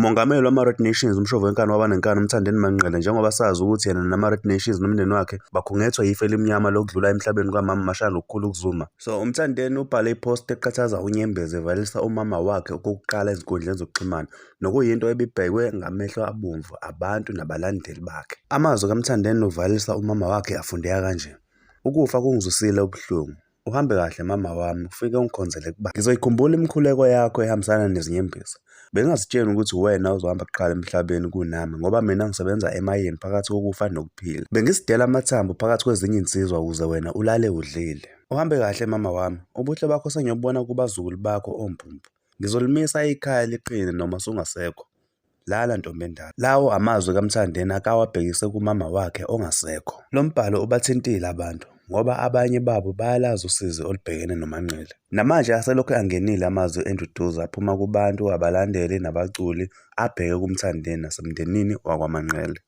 Umongameli wama-Red Nations uMshovu wenkani wabanenkani uMthandeni Manqele njengoba sazi ukuthi yena nama-Red Nations nomndeni wakhe bakhungethwa yifu elimnyama lokudlula emhlabeni kukamama Mashanda okukhulu ukuzuma. So uMthandeni ubhale i-post eqathaza unyembezi evalelisa umama wakhe okokuqala ezinkundleni zokuxhumana nokuyinto ebibhekwe ngamehlo abomvu abantu nabalandeli bakhe. Amazwi kaMthandeni uvalelisa umama wakhe afundeka kanje: Ukufa kungizwisile ubuhlungu. Uhambe kahle mama wami, ufike ungikhonzele kubaba. Ngizoyikhumbula imikhuleko yakho ehambisana nezinyembezi. Bengingazitsheli ukuthi uwena ozohamba kuqala emhlabeni kunami ngoba mina ngisebenza emayini phakathi kokufa nokuphila. Bengisidela amathambo phakathi kwezinye iy'nsizwa ukuze wena ulale udlile. Uhambe kahle mama wami, ubuhle bakho sengiyobubona kubazukulu bakho oMpumpu. Ngizolimisa ikhaya liqine noma usungasekho. Lala ntombi endala. Lawo amazwi kaMthandeni akawabhekise kumama wakhe ongasekho. Lo mbhalo ubathintile abantu ngoba abanye babo bayalazi usizi olubhekene noManqele. Namanje aselokhu angenile amazwi enduduzo aphuma kubantu, abalandeli nabaculi abheke kuMthandeni nasemndenini wakwaManqele.